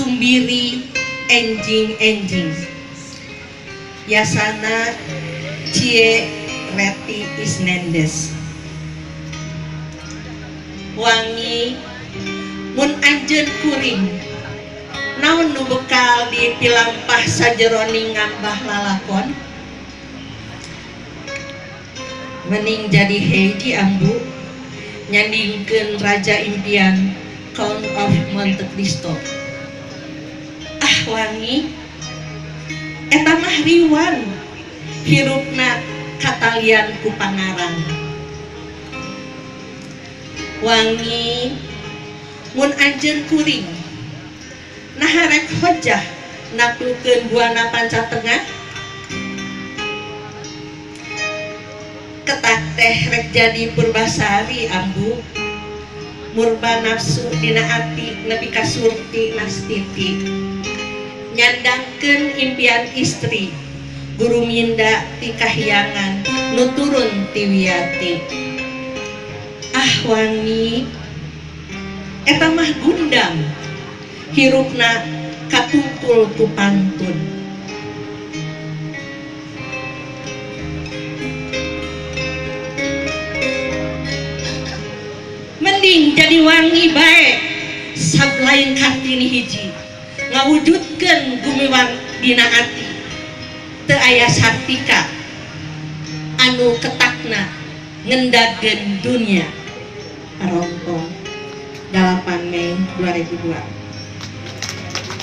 Tumbiri enjing-enjing Yasana Cie Reti Isnendes. Wangi mun anjeun kuring naon nu bekal di pilampah sajeroning ngambah lalakon mening jadi heji ambu nyandingkeun raja impian Count of Monte Cristo. Ah wangi eta mah riwan hirupna katalian ku pangarang. Wangi mun anjeun kuring naha rek hojah naklukeun buana panca tengah ketak teh rek jadi purbasari ambu murba nafsu dina ati nepi ka surti nastiti nyandangkeun impian istri guru minda ti kahyangan nu turun ti wiyati. Ah wangi eta mah gundang hirupna katungkul ku pantun. Mending jadi wangi bae sablain Kartini hiji ngawujudkeun gumiwang dina ati teu aya sartika anu ketakna ngendageun dunia. Parompong 8 Mei 2002.